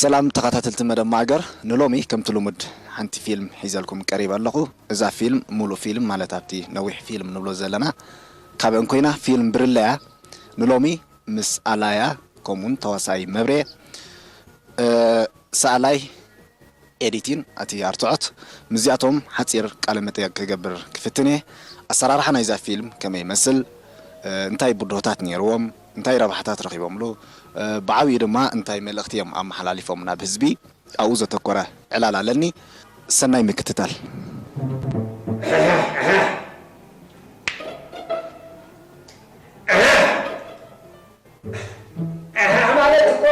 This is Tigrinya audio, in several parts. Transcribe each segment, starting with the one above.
ሰላም ተኸታተልቲ መደብ ማእገር፣ ንሎሚ ከምቲ ልሙድ ሓንቲ ፊልም ሒዘልኩም ቀሪበ ኣለኹ። እዛ ፊልም ሙሉእ ፊልም ማለት ኣብቲ ነዊሕ ፊልም ንብሎ ዘለና ካብ እንኮይና ፊልም ብርለ እያ። ንሎሚ ምስ ኣላያ ከምኡውን ተዋሳኢ መብሬ፣ እ፣ ሰኣላይ ኤዲቲን ኣቲ ኣርትዖት ምስዚኣቶም ሓጺር ቃለ መጠየቅ ክገብር ክፍትን እየ። ኣሰራርሓ ናይዛ ፊልም ከመይ ይመስል? እ፣ እንታይ ብድሆታት ነይርዎም? እንታይ ረብሓታት ረኺቦምሉ? እ፣ ብዓብዩ ድማ እንታይ መልእኽቲ እዮም ኣመሓላሊፎም ናብ ህዝቢ? ኣብኡ ዘተኮረ ዕላል ኣለኒ። ሰናይ ምክትታል። ኣሃ ማለት እኮ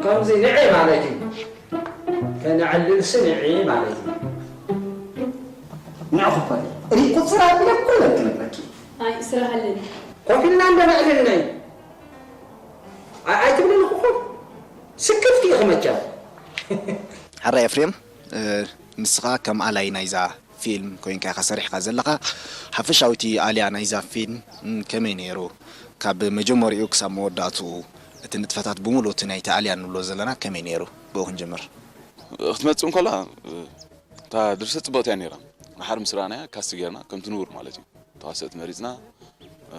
ከምዚ ንዒ ማለት እዩ። ከነዕልልሲ ንዒ ማለት እዩ። ንዕ ክበል ሪቁፅር ኣቢለ ኩለን ክነግረኪ። ኣይ፣ ስራሕ ኣለኒ። ኮፍ ኢልና እንደ ነዕልል ናይ። ኣይ፣ ኣይትብልኒ ክኹን። ስክፍቲ ኢኺ መቸም። ሕራይ ኤፍሬም፣ እ፣ ንስኻ ከም ኣላይ ናይዛ ፊልም ኮይንካ ኢኻ ሰሪሕካ ዘለኻ። ሓፈሻዊ እቲ ኣልያ ናይዛ ፊልም፣ ም፣ ከመይ ነይሩ? ካብ መጀመሪኡ ክሳብ መወዳእትኡ እቲ ንጥፈታት ብምሉእ እቲ ናይቲ ኣልያ ንብሎ ዘለና ከመይ ነይሩ? ብኡ ክንጅምር። ክትመጽእ እንከላ፣ እታ ድርሰት ጽብቕቲ እያ ነይራ። ንሓር ምስ ረኣናያ ካስት ጌርና ከምቲ ንቡር ማለት እዩ። ተዋሰእቲ መሪጽና፣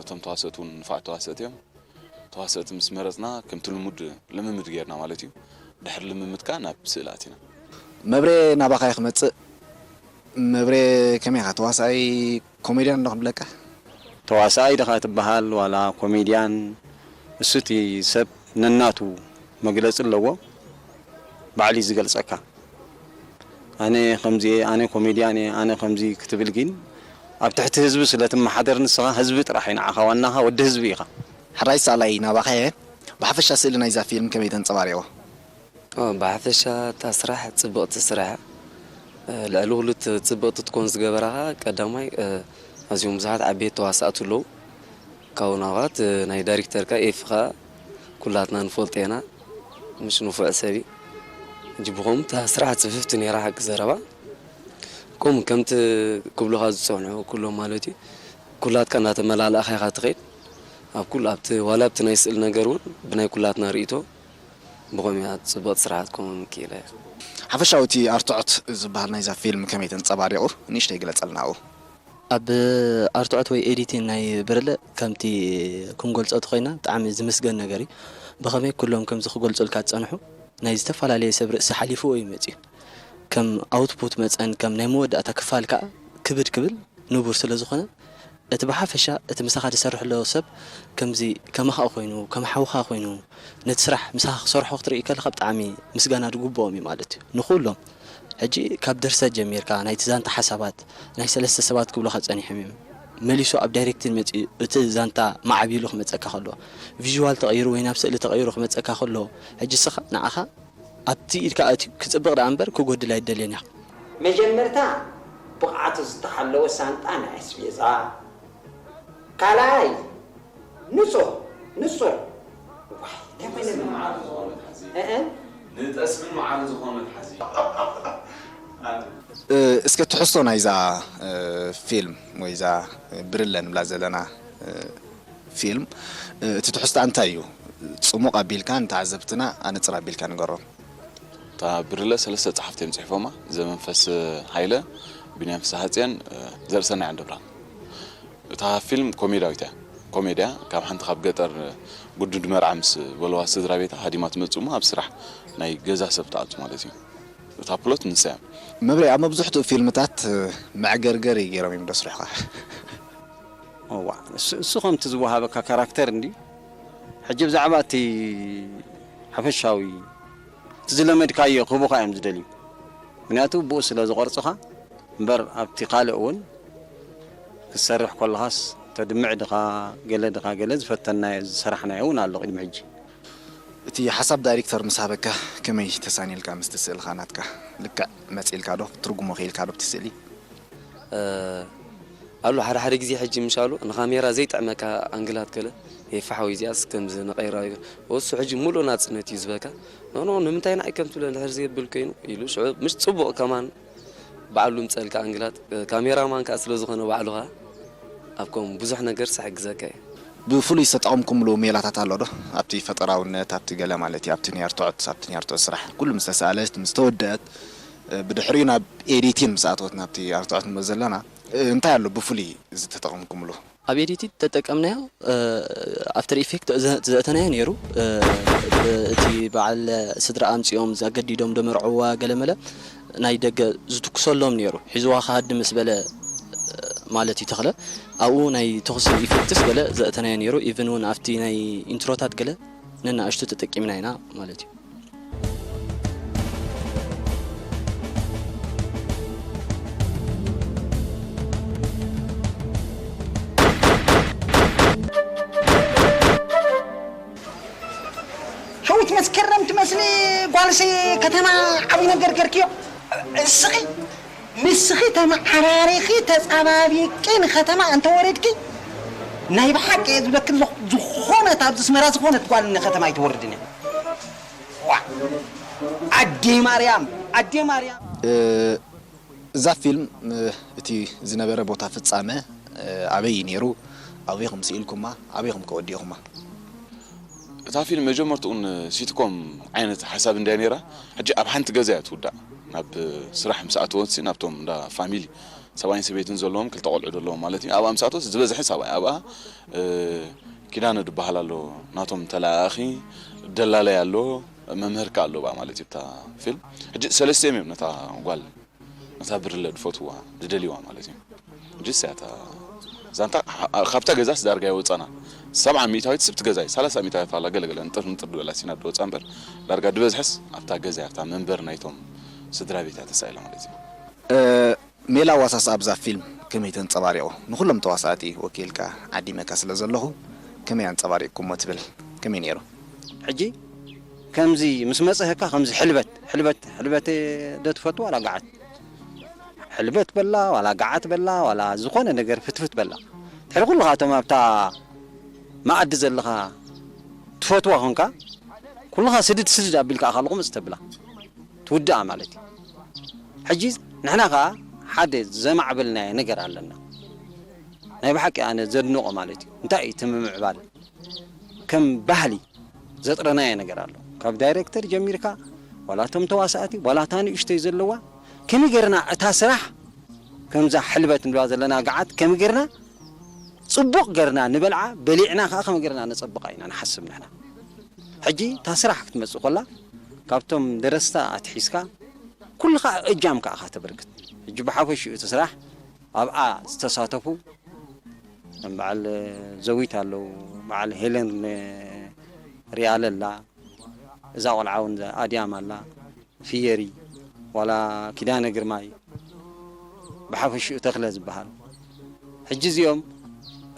እቶም ተዋሰእቲ እውን ንፋዕ ተዋሰእቲ እዮም። ተዋሰእቲ ምስ መረጽና ከምቲ ልሙድ ልምምድ ጌርና ማለት እዩ። ድሕሪ ልምምድ ከኣ ናብ ስእሊ ኣቲና። መብሬ ናባኻ እየ ክመጽእ። መብሬ ከመይ ኢኻ? ተዋሳኣይ ኮሜድያን ዶ ክንብለካ? ተዋሳኣይ ድኻ ትበሃል ዋላ ኮሜድያን? እሱ እቲ ሰብ ነናቱ መግለጺ ኣለዎ። ባዕሉ እዩ ዝገልጸካ። ኣነ ከምዚ እየ፣ ኣነ ኮሜድያን እየ፣ ኣነ ከምዚ ክትብል ግን ኣብ ትሕቲ ህዝቢ ስለ ትመሓደር ንስኻ ህዝቢ ጥራሕ እዩ ንዓኻ ዋናኻ፣ ወዲ ህዝቢ ኢኻ። ሕራይ ሳላይ ናባኻ እየ። ብሓፈሻ ስእሊ ናይዛ ፊልም ከመይ ተንጸባሪቑ? ኦ፣ ብሓፈሻ እታ ስራሕ ጽብቕቲ ስራሕ እያ። እ፣ ልዕሊ ኩሉ እቲ ጽብቕቲ ትኮን ዝገበራ ኸኣ ቀዳማይ፣ እ፣ ኣዝዮም ብዙሓት ዓበይቲ ተዋሳእቲ ኣለዉ። ካብኡ ናብኣ እቲ ናይ ዳይሬክተር ከኣ ኤፊ ኸኣ ኩላትና ንፈልጦ ኢና። ምሽ ንፉዕ ሰብ እዩ። ሕጂ ብኸምኡ እታ ስራሕ ጽፍፍቲ ነይራ ሓቂ ዘረባ። ከምኡ ከምቲ ክብሉኻ ዝጸንሑ ኩሎም ማለት እዩ። ኩላትካ እናተመላላእኻ ኢኻ ትኸይድ። ኣብ ኩሉ ኣብቲ ዋላ ኣብቲ ናይ ስእሊ ነገር እውን ብናይ ኩላትና ርእይቶ ብኸምኡ እያ ጽብቕቲ ስራሕ ክትከውን ክኢላ እያ። ሓፈሻዊ እቲ ኣርትዖት ዝበሃል ናይዛ ፊልም ከመይ ተንጸባሪቑ? ንእሽተይ ግለጸልና ኣብኡ። ኣብ ኣርትዖት ወይ ኤዲቲን ናይ ብርለ ከምቲ ክንገልጾ ተኾይና ብጣዕሚ ዝምስገን ነገር እዩ። ብኸመይ ኩሎም ከምዚ ክገልጹልካ ዝጸንሑ ናይ ዝተፈላለየ ሰብ ርእሲ ሓሊፍዎ እዩ መጺኡ። ከም ኣውትፑት መጸን ከም ናይ መወዳእታ ክፋል ከኣ ክብድ ክብል ንቡር ስለ ዝኾነ፣ እቲ ብሓፈሻ እቲ ምሳኻ ዝሰርሕ ዘሎ ሰብ ከምዚ ከማኻ ኮይኑ፣ ከም ሓውኻ ኮይኑ፣ ነቲ ስራሕ ምሳኻ ክሰርሖ ክትርኢ ከለኻ ብጣዕሚ ምስጋና ዝግብኦም እዩ ማለት እዩ። ንኹሎም። ሕጂ ካብ ድርሰት ጀሚርካ፣ ናይቲ ዛንታ ሓሳባት፣ ናይ ሰለስተ ሰባት ክብሉኻ ጸኒሖም እዮም። መሊሱ ኣብ ዳይሬክቲን መጺኡ እቲ ዛንታ ማዕቢሉ ክመጸካ ከሎ፣ ቪዥዋል ተቐይሩ ወይ ናብ ስእሊ ተቐይሩ ክመጸካ ከሎ፣ ሕጂ እስኻ ንዓኻ ኣብቲ ኢድካ ኣትዩ ክጽብቕ ደኣ እምበር ክጎድል ኣይደልዮን ኢኻ። መጀመርታ ብቕዓቱ ዝተሓለወ ሳንጣ ናይ ኣስቤዛ። ካልኣይ ንጹር፣ ንጹር። ዋይ፣ እንታይ ኮይነ? ጠስምን መዓርን ዝኾነ መትሓዚ። እእ? ንጠስምን መዓርን ዝኾነ መትሓዚ። እ፣ እስከ ትሕዝቶ ናይዛ፣ እ፣ ፊልም ወይ እዛ ብርለ ንብላ ዘለና፣ እ፣ ፊልም፣ እ፣ እቲ ትሕዝታ እንታይ እዩ? ጽሙቕ ኣቢልካ ንተዓዘብትና ኣነጽር ኣቢልካ ንገሮም። እታ ብርለ ሰለስተ ጸሓፍቲ እዮም ጽሒፎማ። ዘመንፈስ ሃይለ፣ ቢንያም ፍስሓጽዮን፣ ዘርእሰናይ ዓንደብራን። እታ ፊልም ኮሜድያዊት እያ። ኮሜድያ ካብ ሓንቲ ካብ ገጠር ጉዱድ መርዓ ምስ በለዋ ስድራ ቤታ ሃዲማ ትመጽእ እሞ ኣብ ስራሕ ናይ ገዛ ሰብ ትኣቱ ማለት እዩ። እታ ፕሎት ንሳ እያ። መብሬ፣ ኣብ መብዝሕትኡ ፊልምታት መዕገርገር እዩ ገይሮም እዮም ደስርሑኻ። እዋ፣ እሱ፣ እሱ ከምቲ ዝወሃበካ ካራክተር እንድዩ። ሕጂ ብዛዕባ እቲ ሓፈሻዊ፣ እቲ ዝለመድካዮ ክህቡኻ እዮም ዝደልዩ። ምክንያቱ ብኡ ስለ ዝቐርጹኻ እምበር፣ ኣብቲ ካልእ እውን ክትሰርሕ ከለኻስ፣ ተድምዕ ድኻ፣ ገለ ድኻ፣ ገለ ዝፈተናዮ፣ ዝሰራሕናዮ እውን ኣሎ ቅድሚ ሕጂ። እቲ ሓሳብ ዳይሬክተር ምስ ሃበካ፣ ከመይ ተሳኒልካ ምስቲ ስእልኻ ናትካ? ልክዕ መጺእልካ ዶ? ክትትርጉሞ ክኢልካ ዶ ኣብቲ ስእሊ? እ፣ ኣሎ ሓደ ሓደ ግዜ ሕጂ ምሻሉ ንካሜራ ዘይጥዕመካ ኣንግላት ገለ፣ "ኤፋ ሓወይ እዚኣስ ከምዚ ንቐይራ" ይብል። እሱ ሕጂ ሙሉእ ናጽነት እዩ ዝበካ። "ኖ፣ ኖ፣ ንምንታይ ንዓይ ከም ትብለ እንድሕር ዘየብል ኮይኑ?" ኢሉ ሽዑ ምስ ጽቡቕ ከማን ባዕሉ ምጸልካ ኣንግላት፣ እ፣ ካሜራማን ከኣ ስለ ዝኾነ ባዕሉ ከኣ ኣብ ከምኡ ብዙሕ ነገርስ ይሕግዘካ እዩ። ብፍሉይ ዝተጠቐምኩምሉ ሜላታት ኣሎ ዶ? ኣብቲ ፈጠራውነት፣ ኣብቲ ገለ ማለት እዩ፣ ኣብቲ ናይ ኣርትዖት፣ ኣብቲ ናይ ኣርትዖት ስራሕ ኩሉ ምስ ተሳእለት፣ ምስ ተወደአት፣ እ፣ ብድሕሪኡ ናብ ኤዲቲን ምስ ኣተወት፣ ናብቲ ኣርትዖት ንብሎ ዘለና፣ እ፣ እንታይ ኣሎ ብፍሉይ ዝተጠቐምኩምሉ? ኣብ ኤዲቲን ዝተጠቀምናዮ፣ እ፣ ኣፍተር ኢፌክት ዘ-፣ ዘእተናዮ ነይሩ። እ፣ ብ-፣ እቲ በዓል ስድራ ኣምጺኦም ዘገዲዶም ዶ መርዕዋ ገለመለ ናይ ደገ ዝትኩሰሎም ነይሩ። ሒዝዋ ክሃዲ ምስ በለ፣ እ፣ ማለት እዩ ተኽለ። ኣብኡ ናይ ተኹሲ ኢፌክትስ ገለ ዘእተናዮ ነይሩ። ኢቭን እውን ኣብቲ ናይ ኢንትሮታት ገለ ነናእሽቱ ተጠቂምና ኢና ማለት እዩ። ሸዊት መስከረም ትመስሊ ጓልሲ ከተማ ዓብዪ ነገር ገርክዮ። እስኺ ንስኺ ተመዓራሪኺ ተፃባቢቂ ንከተማ እንተወረድኪ ናይ ብሓቂ እየ ዝብለኪ ኣለኹ። ዝኾነት ኣብዚ ኣስመራ ዝኾነት ጓል ንከተማ ኣይትወርድን እያ። ዋ! ኣዴ ማርያም፣ ኣዴ ማርያም። እዛ ፊልም እቲ ዝነበረ ቦታ ፍጻመ ኣበይ እዩ ነይሩ? ኣበይ ኹም ስኢልኩማ? ኣበይ ኹም ከ ወዲእኹማ? እታ ፊልም መጀመርትኡን ሲትኮም ዓይነት ሓሳብ እንድያ ነይራ። ሕጂ ኣብ ሓንቲ ገዛ እያ ትውዳእ። ናብ ስራሕ ምስ ኣተወትሲ ናብቶም እንዳ ፋሚሊ ሰብኣይን ሰበይትን ዘለዎም ክልተ ቆልዑ ዘለዎም ማለት እዩ። ኣብኣ ምስ ኣተወትሲ ዝበዝሐ ሰብኣይ ኣብኣ ኪዳነ ዝበሃል ኣሎ ናቶም ተለኣኣኺ ደላላይ ኣሎ መምህር ከኣ ኣሎ ብኣ ማለት እዩ እታ ፊልም። ሕጂ ሰለስቲኦም እዮም ነታ ጓል ነታ ብርለ ዝፈትውዋ ዝደልይዋ ማለት እዩ። ሕጂ እሳ እያ እታ ዛንታ ካብታ ገዛስ ዳርጋ ኣይወፃና ሰብዓ ሚእታዊት ስብቲ ገዛ እዩ ሰላሳ ሚእታዊት ፋላ ገለገለ ንጥር ንጥር ዝበላ ሲና ዶ ወፃ እምበር ዳርጋ ድበዝሐስ ኣብታ ገዛ እያ ኣብታ መንበር ናይቶም ስድራ ቤት እያ ተሳኢላ ማለት እዩ። ሜላ ኣዋሳስኣ ኣብዛ ፊልም ከመይ ተንጸባሪቑ? ንኹሎም ተዋሳእቲ ወኪልካ ዓዲመካ ስለ ዘለኹ ከመይ ኣንጸባሪቕኩሞ ትብል? ከመይ ነይሩ? ሕጂ ከምዚ ምስ መጽሀካ ከምዚ ሕልበት ሕልበት ሕልበት ዶ ትፈቱ ዋላ ገዓት? ሕልበት በላ ዋላ ገዓት በላ ዋላ ዝኾነ ነገር ፍትፍት በላ ድሕሪ ኩሉ ካብቶም ኣብታ መኣዲ ዘለኻ ትፈትዋ ኾንካ ኩልኻ ስድድ ስድድ ኣቢልካ ኢኻ ልቑምፅ ተብላ ትውድኣ ማለት እዩ። ሕጂ ንሕና ኸዓ ሓደ ዘማዕበልናዮ ነገር ኣለና። ናይ ብሓቂ ኣነ ዘድንቖ ማለት እዩ። እንታይ እዩ እቲ ምምዕባል? ከም ባህሊ ዘጥረናዮ ነገር ኣሎ። ካብ ዳይሬክተር ጀሚርካ ዋላ እቶም ተዋሳእቲ ዋላ እታ ንእሽተይ ዘለዋ ከመይ ገይርና እታ ስራሕ ከምዛ ሕልበት ንብላ ዘለና ገዓት ከመይ ገይርና ፅቡቕ ገርና ንበልዓ በሊዕና ከዓ ከመይ ገርና ነፀብቓ ኢና ንሓስብ ንሕና ሕጂ እታ ስራሕ ክትመፅእ ከላ ካብቶም ደረስታ ኣትሒዝካ ኩልኻ እጃምካ ኢኻ ተበርክት ሕጂ ብሓፈሽኡ እቲ ስራሕ ኣብኣ ዝተሳተፉ ከም በዓል ዘዊት ኣለዉ በዓል ሄለን ሪኣለ ኣላ እዛ ቆልዓ እውን ኣድያም ኣላ ፍየሪ ዋላ ኪዳነ ግርማይ ብሓፈሽኡ ተኽለ ዝበሃል ሕጂ እዚኦም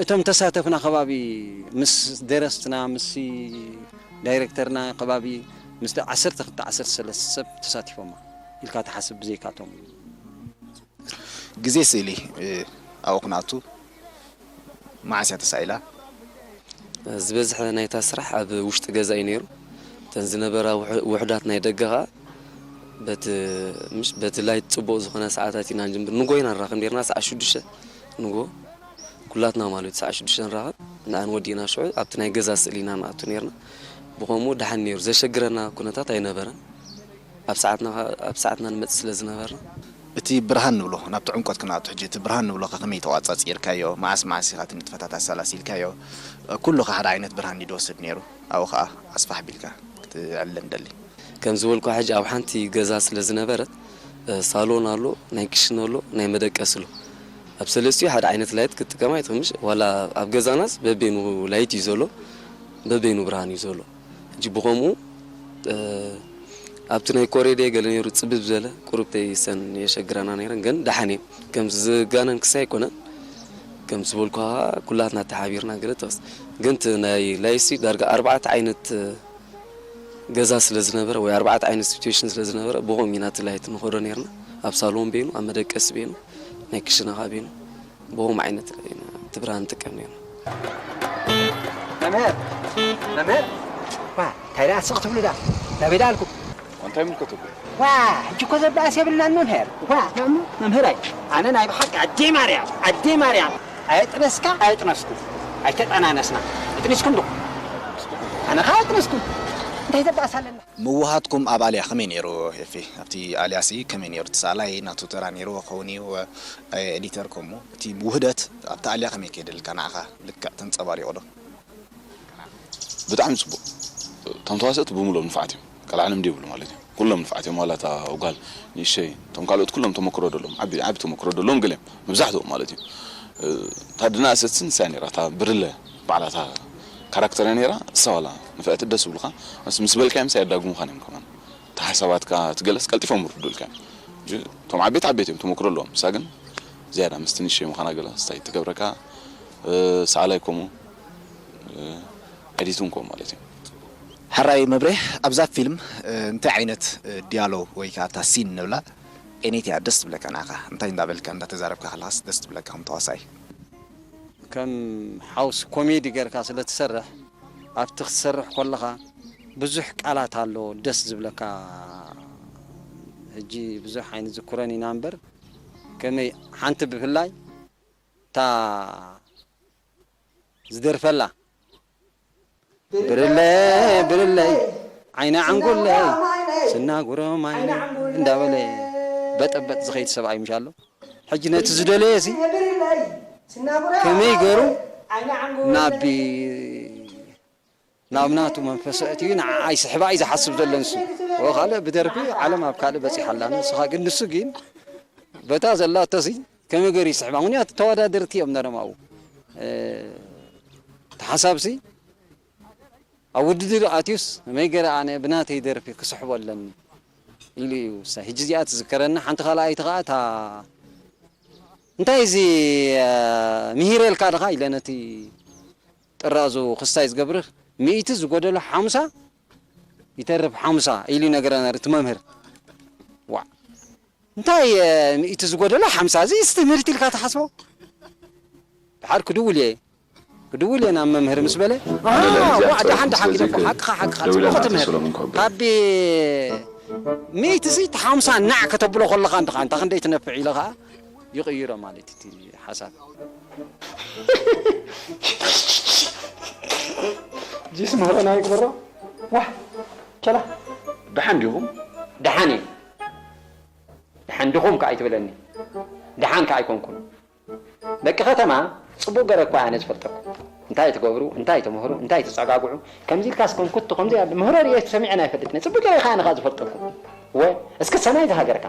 እቶም ተሳተፍና ከባቢ ምስ ደረስትና ምስ ዳይረክተርና ከባቢ ምስ ዓሰርተ ክልተ ዓሰርተ ሰለስተ ሰብ ተሳቲፎማ ኢልካ ትሓስብ ብዘይካቶም ግዜ ስእሊ ኣብኡ ክንኣቱ መዓስ እያ ተሳኢላ? ዝበዝሐ ናይታ ስራሕ ኣብ ውሽጢ ገዛ እዩ ነይሩ። እተን ዝነበራ ውሑዳት ናይ ደገ ኸዓ በቲ ምሽ በቲ ላይት ጽቡቕ ዝኾነ ሰዓታት ኢና ንጅምር። ንጎ ኢና ንራኸብ ነርና ሰዓት ሽዱሽተ ንጎ ኩላትና ማለት ሰዓት ሽዱሽተ ንራኸብ። ንኣን ወዲእና ሽዑ ኣብቲ ናይ ገዛ ስእሊ ኢና ንኣቱ ነርና። ብኸምኡ ደሓን ነይሩ። ዘሸግረና ኩነታት ኣይነበረን። ኣብ ሰዓትና ኣብ ሰዓትና ንመጽእ ስለ ዝነበርና። እቲ ብርሃን ንብሎ ናብቲ ዕምቆት ክንኣቱ ሕጂ እቲ ብርሃን ንብሎ ከ ከመይ ተቋጻጺርካዮ መዓስ መዓስ ኢኻ እቲ ንጥፈታት ኣሰላሲልካዮ ኩሉ ከ ሓደ ዓይነት ብርሃን ድዩ ዝወስድ ነይሩ ኣብኡ ከኣ ኣስፋሕ ቢልካ ክትዕልለ ንደሊ ከም ዝበልኳ ሕጂ ኣብ ሓንቲ ገዛ ስለ ዝነበረት ሳሎን ኣሎ ናይ ክሽነ ኣሎ ናይ መደቀሲ ኣሎ ኣብ ሰለስቲኡ ሓደ ዓይነት ላይት ክትጥቀም ኣይትኽምሽ ዋላ ኣብ ገዛናስ በበይኑ ላይት እዩ ዘሎ በበይኑ ብርሃን እዩ ዘሎ ሕጂ ብኸምኡ ኣብቲ ናይ ኮሬደ ገለ ነይሩ ፅብብ ዝበለ ቁሩብተይ ሰን የሸግረና ነይረን ግን ደሓን እየን ከምዚ ዝጋነን ክሳይ ኣይኮነን ከም ዝበልኩ ኩላትና ተሓቢርና ገለ ተወስ ግን እቲ ናይ ላይሲ ዳርጋ ኣርባዕተ ዓይነት ገዛ ስለ ዝነበረ ወይ ኣርባዕተ ዓይነት ሲትዌሽን ስለ ዝነበረ ብኸም ኢና እቲ ላይት ንኸዶ ነርና ኣብ ሳሎን ቤኑ ኣብ መደቀሲ ቤኑ ናይ ክሽነ ኻ ቤኑ ብኸም ዓይነት ኢና እቲ ብርሃን ንጥቀም ነርና መምህር መምህር ዋ እንታይ ደኣ ስቕ ትብሉ ደኣ ናበይ ደኣ ኣልኩም እንታይ ምልከተኩም ዋ ሕጂ እኮ ዘበኣስ የብልናን መምህር ዋ መምህራይ ኣነ ናይ ብሓቂ ኣዴ ማርያም ኣዴ ማርያም ኣየጥነስካ ኣየጥነስኩ ኣይተጠናነስና ጥኒስኩም ዶ? ኣነ ኸዓ ኣይጥነስኩን። እንታይ ዘባእስ ኣለና? ምውሃትኩም ኣብ ኣልያ ከመይ ነይሩ ኤፊ? ኣብቲ ኣልያሲ ከመይ ነይሩ? እቲ ሰኣላይ ናቱ ተራ ነይሩ ክኸውን እዩ፣ ኤዲተር ከምኡ። እቲ ውህደት ኣብቲ ኣልያ ከመይ ከይደልካ ንዓኻ ልክዕ ተንጸባሪቑ ዶ? ብጣዕሚ ጽቡቕ። እቶም ተዋሰእቲ ብምሎም ንፋዓት እዮም። ካልእ ዓለም ድይብሉ ማለት እዩ። ኩሎም ንፋዓት እዮም። ዋላ እታ ጓል ንእሸይ፣ እቶም ካልኦት ኩሎም ተመክሮ ደሎም፣ ዓቢ ዓቢ ተመክሮ ደሎም ገሊኦም፣ መብዛሕትኦም ማለት እዩ። እታ ድናእሰት ንሳ ነይራ፣ እታ ብርለ ባዕላ እታ ካራክተር ነይራ፣ እሳ ዋላ ንፍዕቲ ደስ ብሉኻ፣ ምስ ምስ በልካዮም እሳ የዳግሙኻን እዮም ከማን። እታ ሓሳባትካ ትገለስ ቀልጢፎም ይርዱልካ እዮም። እቶም ዓበይቲ ዓበይቲ እዮም ተመክሮ ኣለዎም። እሳ ግን ዝያዳ ምስቲ ንእሸይ ምዃና ገለ ስታይ ትገብረካ። ሰኣላይ ከምኡ ኤዲቲንግ ከምኡ ማለት እዩ። ሕራይ መብሬ ኣብዛ ፊልም እንታይ ዓይነት ዲያሎ ወይ ከዓ እታ ሲን ንብላ ኤኒት እያ ደስ ትብለካ ንዓኻ እንታይ እንዳበልካ እንዳተዛረብካ ከለኻስ ደስ ትብለካ ከም ተዋሳኢ ከም ሓውስ ኮሜዲ ጌርካ ስለ ትሰርሕ ኣብቲ ክትሰርሕ ከለኻ ብዙሕ ቃላት ኣሎ ደስ ዝብለካ ሕጂ ብዙሕ ኣይንዝክሮን ኢና እምበር ከመይ ሓንቲ ብፍላይ እታ ዝደርፈላ ብርለ ብርለይ ዓይነ ዓንጉለይ ስና ጉሮማይ እንዳበለ በጠበጥ ዝኸይድ ሰብኣይ ምሽ ኣሎ ሕጂ ነቲ ዝደለየ ሲ ከመይ ገሩ ናብ ናብ ናቱ መንፈስ ኣእትዩ ንዓይ ስሕባ እዩ ዝሓስብ ዘሎ ንሱ ወ ካልእ ብደርፊ ዓለም ኣብ ካልእ በፂሓ ኣላ ንስኻ ግን ንሱ ግን በታ ዘላቶ ሲ ከመይ ገሩ ይስሕባ ምክንያቱ ተወዳደርቲ እዮም ነሮም ኣብኡ ተሓሳብ ሲ ኣብ ውድድር ኣትዩስ ከመይ ገረ ኣነ ብናተይ ደርፊ ክስሕቦ ኣለኒ ኢሉ እዩ ውሳይ ሕጂ እዚኣ ትዝከረኒ ሓንቲ ካልኣይቲ ከዓ እታ እንታይ እዚ ምሂረልካ ድኻ ኢለ ነቲ ጥራዙ ክስታይ ዝገብርህ ሚእቲ ዝጎደሎ ሓምሳ ይተርፍ ሓምሳ ኢሉ ይነግረና እቲ መምህር ዋዕ እንታይ ሚእቲ ዝጎደሎ ሓምሳ እዚ እዚ ትምህርቲ ኢልካ ትሓስቦ ድሓር ክድውል እየ ክድውል እየ ናብ መምህር ምስ በለ ዋዕ ደሓን ደሓን ግደፎ ሓቅኻ ሓቅኻ ጽቡቕ ትምህር ካብ ሚእቲ እዚ ሓምሳ ናዕ ከተብሎ ከለኻ እንድኻ እንታ ክንደይ ትነፍዕ ኢለ ኸዓ ይቕይሮ ማለት እቲ ሓሳብ ጂስ ምህሮና ይግበሮ ዋ ቸላ ደሓን ዲኹም ደሓን እዩ ደሓን ድኹም ከኣ ኣይትበለኒ ደሓን ከኣ ኣይኮንኩን ደቂ ከተማ ጽቡቕ ገረ እኳ ኣነ ዝፈልጠኩም እንታይ ትገብሩ እንታይ ትምህሩ እንታይ ትጸጋግዑ ከምዚ ኢልካስ ኮንኩት ከምዚ ምህሮ ርየ ሰሚዐን ኣይፈልጥን ጽቡቕ ገረ ኢኻ ኣነ ዝፈልጠኩም ወ እስኪ ሰናይ ዝሃገርካ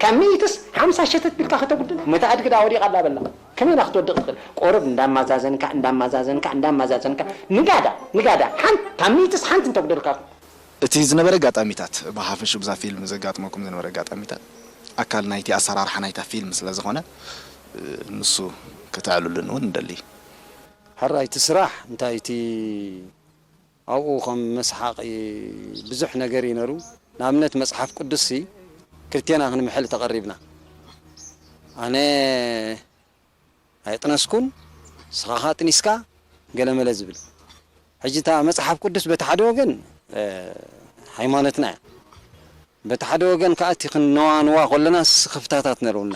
ካብ ሚእትስ ሓምሳ ሸተት ቢልካ ከተጉድል መታ ኣድግዳ ወዲቓ ኣላ በላ ከመይ ኢላ ክትወድቕ ትኽእል ቆርብ እንዳማዛዘንካ እንዳማዛዘንካ እንዳማዛዘንካ ንጋዳ ንጋዳ ሓንቲ ካብ ሚእትስ ሓንቲ እንተጉደልካ እቲ ዝነበረ ኣጋጣሚታት ብሓፈሽኡ ብዛ ፊልም ዘጋጥመኩም ዝነበረ ኣጋጣሚታት ኣካል ናይቲ ኣሰራርሓ ናይታ ፊልም ስለ ዝኾነ ንሱ ከተዕልሉኒ እውን ንደሊ። ሕራይ እቲ ስራሕ እንታይ እቲ ኣብኡ ከም መስሓቒ ብዙሕ ነገር እዩ ነሩ ንኣብነት መፅሓፍ ቅዱስ ሲ ክልቴና ክንምሕል ተቐሪብና ኣነ ኣይጥነስኩን ስኻ ኸኣ ጥኒስካ ገለመለ ዝብል ሕጂ እታ መጽሓፍ ቅዱስ በቲ ሓደ ወገን ሃይማኖትና እያ በቲ ሓደ ወገን ከኣ እቲ ክንነዋንዋ ከለና ስኽፍታታት ነርውና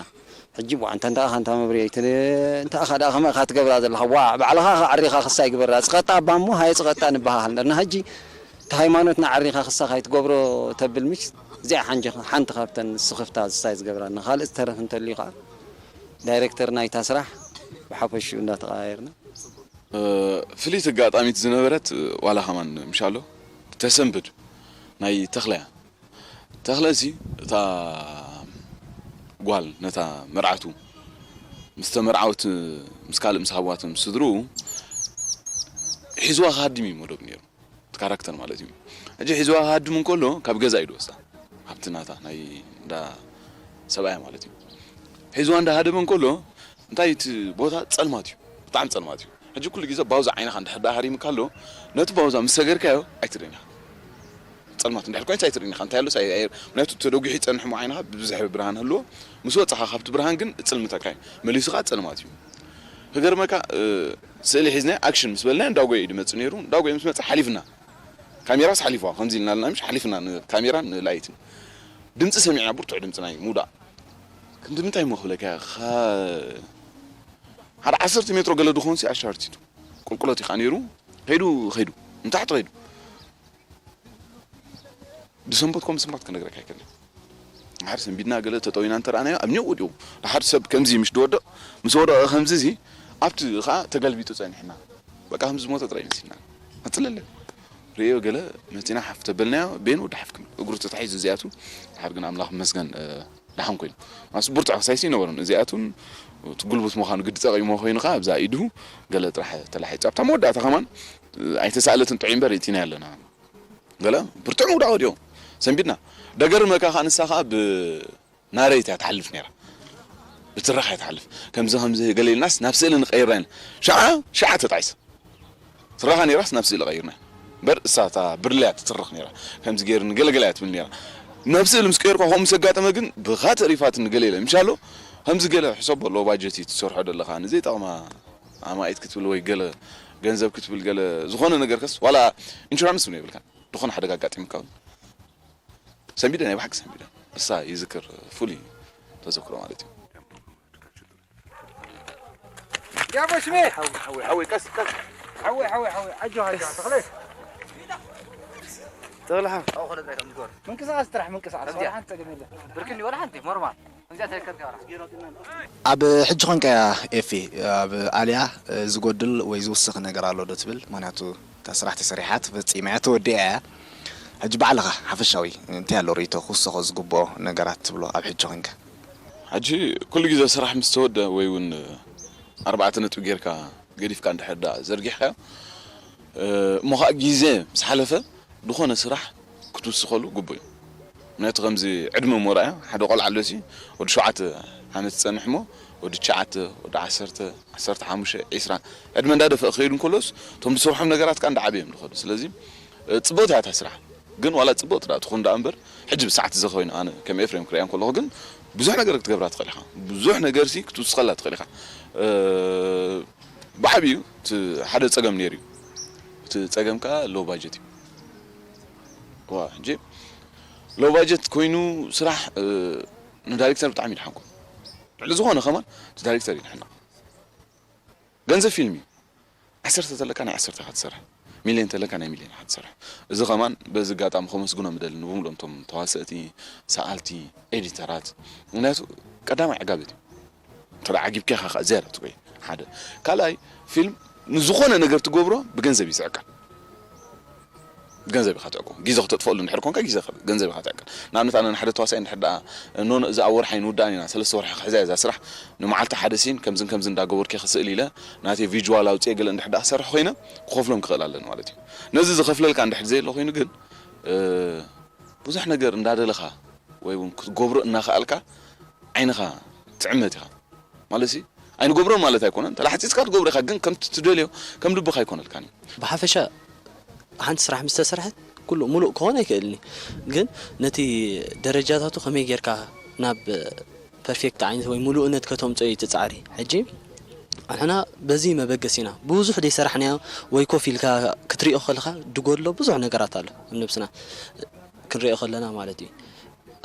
ሕጂ ቧ እንተ እንተኣ እንታ መብርየይ እንተ ኣኻ ደኣ ከመይ ኢኻ ትገብራ ዘለኻ ዋ ባዕልኻ ኣኻ ዓሪኻ ክሳ ይግበራ ጽቐጣ እባ እሞ ሃየ ጽቐጣ ንበሃሃል ነርና ሕጂ እቲ ሃይማኖትና ዓሪኻ ክሳ ካይትገብሮ ተብል ምሽ እዚኣ ሓንቲ ካብተን ስኽፍታ ዝሳይ ዝገብራና ካልእ ዝተረፍ እንተልዩ ከኣ ዳይረክተር ናይታ ስራሕ ብሓፈሽኡ እንዳተቐያየርና ፍልይቲ ኣጋጣሚት ዝነበረት ዋላ ከማን ምሻሎ ተሰንብድ ናይ ተኽለያ ተኽለ እዚ እታ ጓል ነታ መርዓቱ ምስ ተመርዓወት ምስ ካልእ ምስ ሃብዋቶም ስድርኡ ሒዝዋ ክሃድም እዩ መደቡ ነይሩ እቲ ካራክተር ማለት እዩ ሕጂ ሒዝዋ ክሃድም እንከሎ ካብ ገዛ እዩ ዝወስዳ ሃብቲ ናታ ናይ እንዳ ሰብኣያ ማለት እዩ ሒዝዋ እንዳሃደመ እንከሎ እንታይ እቲ ቦታ ጸልማት እዩ ብጣዕሚ ጸልማት እዩ ሕጂ ኩሉ ግዜ ባውዛ ዓይንኻ እንድሕር ደኣ ሃሪምካ ኣሎ ነቲ ባውዛ ምስ ሰገርካዮ ኣይትርእን ኢኻ ጸልማት እንድሕር ኮይንስ ኣይትርእን ኢኻ እንታይ ኣሎስ ምክንያቱ ተደጒሑ ይጸንሕ እሞ ዓይንኻ ብብዝሒ ብርሃን ህልዎ ምስ ወጻኻ ካብቲ ብርሃን ግን እጽልምተካ እዩ መሊሱ ከዓ ጸልማት እዩ ክገርመካ ስእሊ ሒዝና ኣክሽን ምስ በልና እንዳጎየ እዩ ድመጽእ ነይሩ እንዳጎየ ምስ መጸ ሓሊፍና ካሜራስ ሓሊፍዋ ከምዚ ኢልና ኣለና ምሽ ሓሊፍና ንካሜራን ንላይትን ድምፂ ሰሚዕና ብርቱዕ ድምፂ ናይ ሙዳእ ክንዲ ምንታይ እሞ ክብለካ ሓደ ዓሰርተ ሜትሮ ገለ ድኾንሲ ኣሻርቲቱ ቁልቁለት ኢኻ ነይሩ ከይዱ ከይዱ ንታሕቲ ከይዱ ድሰንበት ኮም ስንባት ክነግረካ ኣይከልን። ድሓር ሰንቢድና ገለ ተጠዊና እንተረኣናዮ ኣብ ኒው ወዲኡ ድሓር ሰብ ከምዚ ምሽ ድወድቕ ምስ ወደቐ ከምዚ እዚ ኣብቲ ከዓ ተገልቢጡ ጸኒሕና በቃ ከምዚ ዝሞተ ጥራይ መሲልና። ቀጽለለ ርእዮ ገለ መቲና ሓፍ ተበልናዮ ቤን ወዲ ሓፍ ክብል እግሩ ተታሒዙ እዚኣቱ ድሓር ግን ኣምላኽ መስገን ደሓን ኮይኑ ማስ ብርቱዕ ክሳይሲ ይነበሩን እዚኣቱን እቲ ጉልቡት ምዃኑ ግዲ ጸቒሞ ኮይኑ ከዓ ኣብዛ ኢዱ ገለ ጥራሕ ተላሒጹ ኣብታ መወዳእታ ከማን ኣይተሳእለትን ጥዑይ እምበር ርእቲና ኣለና። ገለ ብርቱዕ ምውዳቕ ወዲኦም ሰንቢድና ደገርመካ ከዓ ንሳ ከዓ ብናረይት እያ ትሓልፍ ነይራ። ብትራኻ እያ ትሓልፍ። ከምዚ ከምዚ ገለ ኢልናስ ናብ ስእሊ ንቀይራ ኢና። ሸዓ ሸዓ ተጣይሰ ትራኻ ነይራስ ናብ ስእሊ ቀይርና እምበር እሳ እታ ብርለያ ትትርኽ ነይራ። ከምዚ ገይርኒ ገለገለ እያ ትብል ነይራ። ናብ ስእሊ ምስ ቀይርኳ ከምኡ ምስ ኣጋጠመ ግን ብኻ ተሪፋትኒ ገለ ኢለ ምሻሎ ከምዚ ገለ ሕሰቦ ኣለዎ ባጀት እዩ ትሰርሖ ዘለኻ ንዘይጠቕማ ኣማኢት ክትብል ወይ ገለ ገንዘብ ክትብል ገለ ዝኾነ ነገር ከስ ዋላ ኢንሹራንስ እውን የብልካን ዝኾነ ሓደጋ ኣጋጢምካ እውን ሰንቢደ ናይ ብሓቂ ሰንቢደ እሳ ይዝክር ፍሉይ ተዘክሮ ማለት እዩ يا ابو شميل حوي حوي حوي قس قس حوي حوي حوي عجو هجو تخليك تغلحة من قصاص ترح من قصاص ولا انت قبل بركني ولا انت مرمان من جات هيك ولا ኣብ ሕጂ ኾንካ እያ ኤፊ ኣብ ኣልያ ዝጎድል ወይ ዝውስኽ ነገር ኣሎ ዶ ትብል? ምክንያቱ እታ ስራሕ ተሰሪሓ ተፈፂማ እያ ተወዲኣ እያ። ሕጂ ባዕልኻ ሓፈሻዊ እንታይ ኣሎ ርእይቶ ክውሰኾ ዝግብኦ ነገራት ትብሎ ኣብ ሕጂ ኾንካ? ሕጂ ኩሉ ግዜ ስራሕ ምስ ተወደ ወይ እውን ኣርባዕተ ነጥቢ ጌርካ ገዲፍካ እንድሕር ዳ ዘርጊሕካዮ እሞ ከዓ ግዜ ምስ ሓለፈ ዝኾነ ስራሕ ክትውስኸሉ ግቡእ እዩ። ምክንያቱ ከምዚ ዕድመ እሞ ረኣዮ ሓደ ቆልዓ ኣሎሲ ወዲ ሸውዓተ ዓመት ዝፀንሕ እሞ ወዲ ትሽዓተ ወዲ ዓሰርተ ዓሰርተ ሓሙሽተ ዒስራ ዕድመ እንዳደፈእ ክኸይዱ እንከሎስ እቶም ዝሰርሖም ነገራት ከዓ እንዳዓበዮም ዝኸዱ ስለዚ ፅብቕቲ እያ እታ ስራሕ ግን ዋላ ፅብቕቲ ዳ ትኹን ዳ እምበር ሕጂ ብሰዓት እዚ ኮይኑ ኣነ ከም ኤፍሬም ክሪኣ እንከለኹ ግን ብዙሕ ነገር ክትገብራ ትኽእል ኢኻ ብዙሕ ነገር ሲ ክትውስኸላ ትኽእል ኢኻ ብዓብዩ እቲ ሓደ ፀገም ነይሩ እዩ እቲ ፀገም ከዓ ሎ ባጀት እዩ ዋ ሕጂ ሎ ባጀት ኮይኑ ስራሕ ንዳይሬክተር ብጣዕሚ ይድሓንኩም ልዕሊ ዝኾነ ከማን እቲ ዳይሬክተር ይድሕና ገንዘብ ፊልም እዩ ዓሰርተ ተለካ ናይ ዓሰርተ ኢኻ ትሰርሕ ሚልዮን ተለካ ናይ ሚልዮን ኢኻ ትሰርሕ እዚ ከማን በዚ ኣጋጣሚ ከመስግኖም እደሊ ንብሙሉኦም እቶም ተዋሰእቲ ሰኣልቲ ኤዲተራት ምክንያቱ ቀዳማይ ዕጋበት እዩ እንተ ዓጊብካ ኢኻ ከዓ ዝያዳ ትጎይ ሓደ ካልኣይ ፊልም ንዝኾነ ነገር ትገብሮ ብገንዘብ እዩ ዝዕቀን ገንዘብ ኢኻ ትዕቁ ግዜ ክተጥፈሉ እንድሕር ኮንካ ግዜ ገንዘብ ኢኻ ትዕቀን ንኣብነት ኣነ ንሓደ ተዋሳኢ እንድሕር ደኣ ኖኖ እዛ ኣብ ወርሒ ኣይንውዳእን ኢና ሰለስተ ወርሒ ክሕዛ እዛ ስራሕ ንመዓልቲ ሓደ ሲን ከምዝን ከምዝን እንዳገበርኩ ክስእል ኢለ ናተይ ቪጅዋል ኣውፅኤ ገለ እንድሕር ደኣ ክሰርሕ ኮይነ ክኸፍሎም ክኽእል ኣለኒ ማለት እዩ ነዚ ዝኸፍለልካ እንድሕር ዘየለ ኮይኑ ግን ብዙሕ ነገር እንዳደለኻ ወይ እውን ክትገብሮ እናኸኣልካ ዓይንኻ ትዕመት ኢኻ ማለት ሲ ኣይንገብሮን ማለት ኣይኮነን ተላሕፂፅካ ትገብሮ ኢኻ ግን ከምቲ ትደልዮ ከም ልብኻ ኣይኮነልካን እዩ ብሓፈሻ ሓንቲ ስራሕ ምስ ተሰርሐት ኩሉ ሙሉእ ክኾን ኣይክእልን እዩ ግን ነቲ ደረጃታቱ ከመይ ጌርካ ናብ ፐርፌክት ዓይነት ወይ ሙሉእነት ከተምፅኦ እዩ እቲ ፃዕሪ ሕጂ ኣንሕና በዚ መበገሲና ብዙሕ ደይሰራሕናዮ ወይ ኮፍ ኢልካ ክትሪኦ ከለካ ድጎድሎ ብዙሕ ነገራት ኣሎ ኣብ ነብስና ክንሪኦ ከለና ማለት እዩ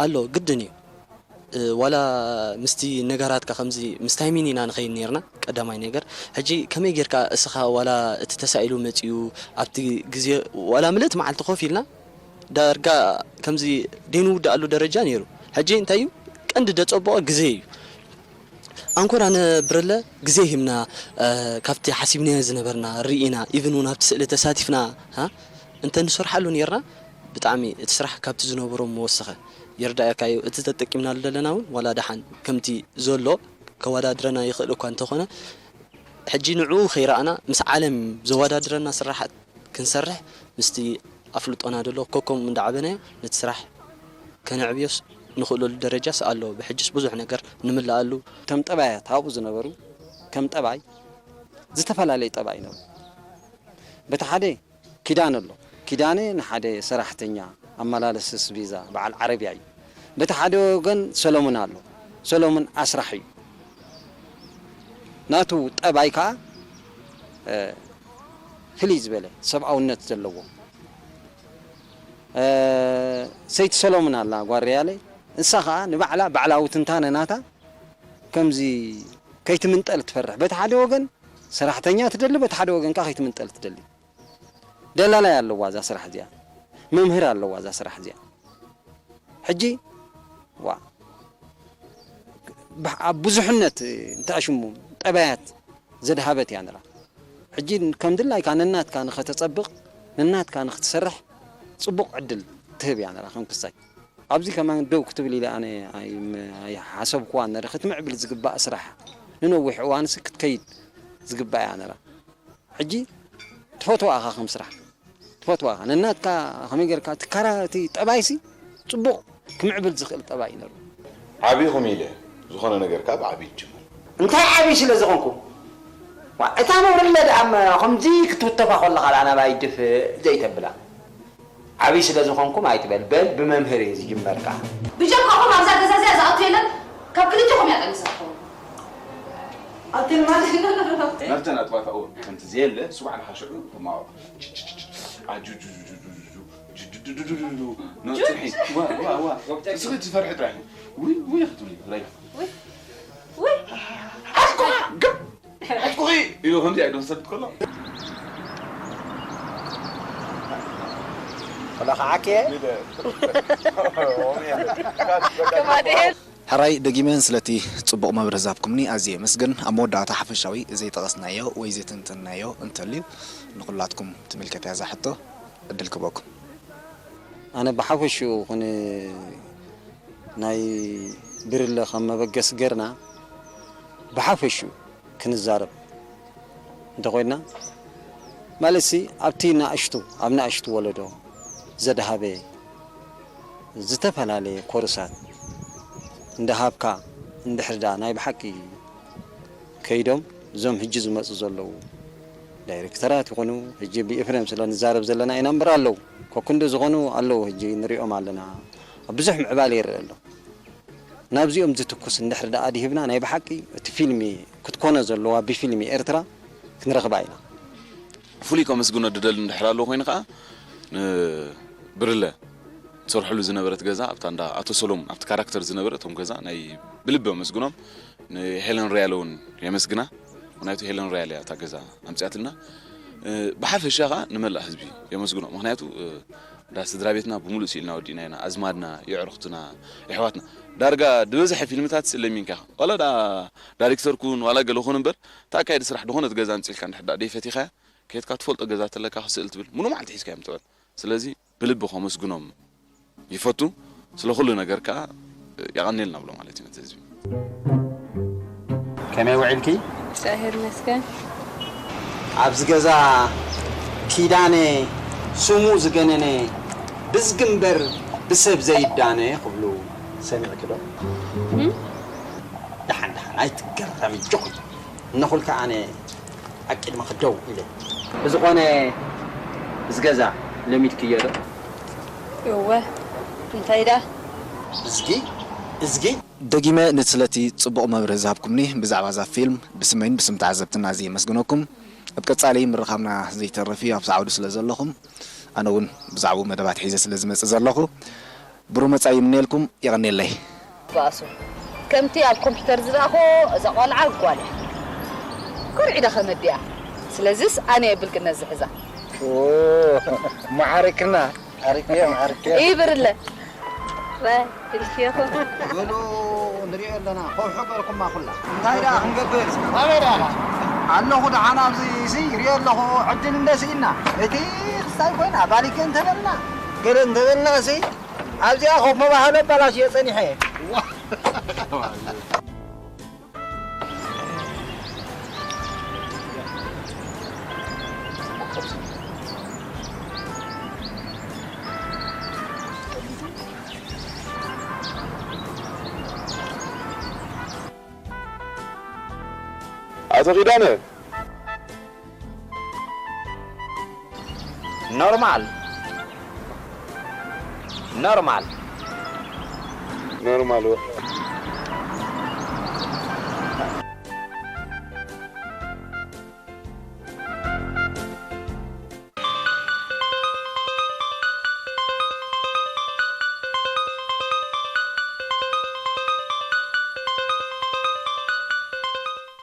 ኣሎ ግድን እዩ ዋላ ምስቲ ነገራትካ ከምዚ ምስ ታይሚን ኢና ንኸይድ ነርና ቀዳማይ ነገር ሕጂ ከመይ ጌርካ እስኻ ዋላ እቲ ተሳኢሉ መፂኡ ኣብቲ ግዜ ዋላ ምልእቲ መዓልቲ ኮፍ ኢልና ዳርጋ ከምዚ ደይንውድኣሉ ደረጃ ነይሩ ሕጂ እንታይ እዩ ቀንዲ ደፀብቆ ግዜ እዩ ኣንኮር ኣነ ብርለ ግዜ ሂብና ካብቲ ሓሲብናዮ ዝነበርና ርኢና ኢቭን እውን ኣብቲ ስእሊ ተሳቲፍና እንተ ንሰርሓሉ ነርና ብጣዕሚ እቲ ስራሕ ካብቲ ዝነበሮ ምወሰኸ ይርዳእካ እዩ እቲ ተጠቂምናሉ ዘለና እውን ዋላ ደሓን ከምቲ ዘሎ ከወዳድረና ይኽእል እኳ እንተኾነ ሕጂ ንዕኡ ከይረኣና ምስ ዓለም ዘወዳድረና ስራሓት ክንሰርሕ ምስቲ ኣፍልጦና ደሎ ኮኮም እንዳዓበናዮ ነቲ ስራሕ ከነዕብዮስ ንኽእለሉ ደረጃስ ኣሎ ብሕጅስ ብዙሕ ነገር ንምልኣሉ እቶም ጠባያት ኣብኡ ዝነበሩ ከም ጠባይ ዝተፈላለየ ጠባይ ይነበሩ በቲ ሓደ ኪዳን ኣሎ። ኪዳነ ንሓደ ሰራሕተኛ ኣመላለሲ ኣስቤዛ በዓል ዓረብያ እዩ። በቲ ሓደ ወገን ሰለሙን ኣሎ። ሰለሙን ኣስራሒ እዩ። ናቱ ጠባይ ከኣ ፍልይ ዝበለ ሰብኣውነት ዘለዎ። ሰይቲ ሰሎሙን ኣላ ጓል ርያለ። ንሳ ከኣ ንባዕላ ባዕላዊ ትንታነ ናታ ከምዚ ከይትምንጠል ትፈርሕ። በቲ ሓደ ወገን ሰራሕተኛ ትደሊ፣ በቲ ሓደ ወገን ከኣ ከይትምንጠል ትደሊ። ደላላይ ኣለዋ እዛ ስራሕ እዚኣ፣ መምህር ኣለዋ እዛ ስራሕ እዚኣ። ሕጂ ዋ፣ ብ- ኣብ ብዙሕነት እንተኣሽሙ ጠባያት ዘድሃበት እያ ነራ። ሕጂ ከም ድላይካ ነናትካ ንኸተጸብቕ፣ ነናትካ ንኽትሰርሕ ጽቡቕ ዕድል ትህብ እያ ነራ ከም ክሳይ። ኣብዚ ከማን ደው ክትብል ኢለ ኣነ ኣይም- ኣይሓሰብኩዋን ነረ። ክትምዕብል ዝግባእ ስራሕ ንነዊሕ እዋንስ ክትከይድ ዝግባእ እያ ነራ። ሕጂ ትፈትዋ ኢኻ ከም ስራሕ፣ ትፈትዋ ኢኻ። ነናትካ ከመይ ጌርካ እቲ ካራ-፣ እቲ ጠባይሲ ጽቡቕ ክምዕብል ዝኽእል ጠባይ እዩ ነሩ። ዓቢኹም ኢለ ዝኾነ ነገር ከኣ ብዓቢ ይጅምር። እንታይ ዓቢ ስለ ዝኾንኩ? ዋ፣ እታ መብርለ ደኣ እሞ ከምዚ ክትውተፋ ከለኻ ደኣ ናባይ ድፍእ ዘይተብላ። ዓቢ ስለ ዝኾንኩም ኣይትበል፣ በል ብመምህር እዩ ዝጅመር ከኣ። ብጀካኹም ኣብዛ ገዛ እዚኣ ዝኣቱ የለን፣ ካብ ክልቴኹም እያ ጠኒሳ ትኸውን። ኣብቲ ልማድ ናብተን ኣጥባታኡ ከምቲ ዘየለ ስዋዕ ንኻ ሽዑ ተማወቕ። ኣጁጁጁጁጁ። ጅድድድድድዱ። ኖ፣ ጽንሒ። ዋ፣ ዋ፣ ዋ። እስኺ ትፈርሒ ጥራሕ። ውይ፣ ውይ ክትብሊ፣ ራይ። ውይ፣ ውይ። ኣትኩኻ፣ ግብ! ኣትኩኺ! ኢሉ ከምዚ ኣይዶ ሰልት ከሎ። ወላ ኸዓኪ? ከማደየን። ሕራይ ደጊመ ስለቲ ጽቡቕ መብርህ ዝሃብኩምኒ ኣዝየ የመስግን። ኣብ መወዳእታ ሓፈሻዊ ዘይጠቐስናዮ ወይ ዘይተንተንናዮ እንተልዩ ንኹላትኩም ትምልከት እያ እዛ ሕቶ። ዕድል ክበኩም። ኣነ ብሓፈሽኡ ኹን ናይ ብርለ ከም መበገሲ ገርና ብሓፈሽኡ ክንዛረብ እንተኾይንና፣ ማለትሲ ኣብቲ ንኣሽቱ፣ ኣብ ንኣሽቱ ወለዶ ዘድሃበ ዝተፈላለየ ኮርሳት እንዳሃብካ፣ እንድሕር ደኣ ናይ ብሓቂ ከይዶም እዞም ሕጂ ዝመጹ ዘለዉ ዳይሬክተራት ይኹኑ፣ ሕጂ ብኤፍሬም ስለ ንዛረብ ዘለና ኢና እምበር ኣለዉ። ኮክንዶ ዝኾኑ ኣለዉ፣ ሕጂ ንሪኦም ኣለና። ኣብ ብዙሕ ምዕባለ ይረአ ኣሎ። ናብዚኦም ዝትኩስ እንድሕር ደኣ ድሂብና፣ ናይ ብሓቂ እቲ ፊልሚ ክትኮኖ ዘለዋ ብፊልሚ ኤርትራ ክንረኽባ ኢና። ፍሉይ ከመስግኖ ድደሊ እንድሕር ኣለዎ ኮይኑ ከኣ፣ ንብርለ ትሰርሐሉ ዝነበረት ገዛ፣ ኣብታ እንዳ ኣቶ ሰሎሙን፣ ኣብቲ ካራክተር ዝነበረ እቶም ገዛ ናይ ብልቢ ኣመስግኖም። ንሄለን ሪያለ እውን የመስግና። ምኽንያቱ ሄለን ሪያለ እያ እታ ገዛ ኣምጺኣትና። እ፣ ብሓፈሻ ከኣ ንመላእ ህዝቢ የመስግኖ። ምኽንያቱ፣ እ፣ እንዳ ስድራ ቤትና ብምሉእ ስኢልና ወዲእና ኢና። ኣዝማድና፣ የዕሩኽትና፣ የሕዋትና። ዳርጋ ዝበዝሐ ፊልምታት ለሚንካ ኢኻ። ዋላ ደኣ ዳይሬክተር ኩን ዋላ ገለ ኩን እምበር፣ እቲ ኣካየዲ ስራሕ ዝኾነት ገዛ ኣምጺእልካ እንድሕር ደኣ ደይፈቲኻያ፣ ከይድካ ትፈልጦ ገዛ ተለካ ክስእል ትብል፣ ሙሉእ መዓልቲ ሒዝካዮም ትውዕል። ስለዚ ብልቢ ከመስግኖም ይፈቱ። ስለ ኩሉ ነገር ከኣ የቐንየልና ብሎ ማለት እዩ ነቲ ህዝቢ። ከመይ ውዒልኪ? እግዚኣብሔር ይመስገን። ኣብዚ ገዛ ኪዳነ ስሙ ዝገነነ ብዝጊ እምበር ብሰብ ዘይዳነ ክብሉ ሰሚዕኪ ዶ? እም? ደሓን ደሓን ኣይትገረሚ ጆኹ። እነኹልካ ኣነ ኣብ ቅድሚ ክደው ኢለ። ብዝኾነ፣ እዚ ገዛ ለሚድክዮ ዶ? እወ፣ እንታይ ደኣ? እዝጊ፣ እዝጊ። ደጊመ ንቲ ስለቲ ጽቡቕ መብርሂ ዝሃብኩምኒ ብዛዕባ እዛ ፊልም ብስመይን ብስም ተዓዘብትና ኣዝየ የመስግነኩም። ኣብ ቀጻሊ ምርኻብና ዘይተርፍ እዩ፣ ኣብ ሰዓውዲ ስለ ዘለኹም፣ ኣነ እውን ብዛዕባኡ መደባት ሒዘ ስለ ዝመጽእ ዘለኹ፣ ብሩህ መጻኢ ይምነየልኩም። የቐንየለይ። ባእሱ። ከምቲ ኣብ ኮምፒውተር ዝረኣኹ፣ እዛ ቆልዓ ጓል እያ። ኮርዒዳ ከመዲኣ። ስለዚስ ኣነ እየ ብልግነት ዝሕዛ። ኦ፣ መዓርክና። ዓርክዮ፣ ዓርክዮ። ይብርለ። ባይ፣ ትልፍዮኹም። በሉ፣ ንሪኦ ኣለና። ከውሒ በልኩማ ኩላ። እንታይ ደኣ ክንገብር? ኣበይ ደኣ? ኣለኹ ደሓን ኣብዚ ሲ፣ ሪኦ ኣለኹ። ዕድል እንደ ስኢና። እቲ ክስታይ ኮይና፣ ባሊገ እንተበልና፣ ገለ እንተበልና ሲ፣ ኣብዚኣ ኮፍ መባህሎ ኣባላሽዮ ጸኒሐ። ኣቶ ኪዳነ። ኖርማል። ኖርማል። ኖርማል።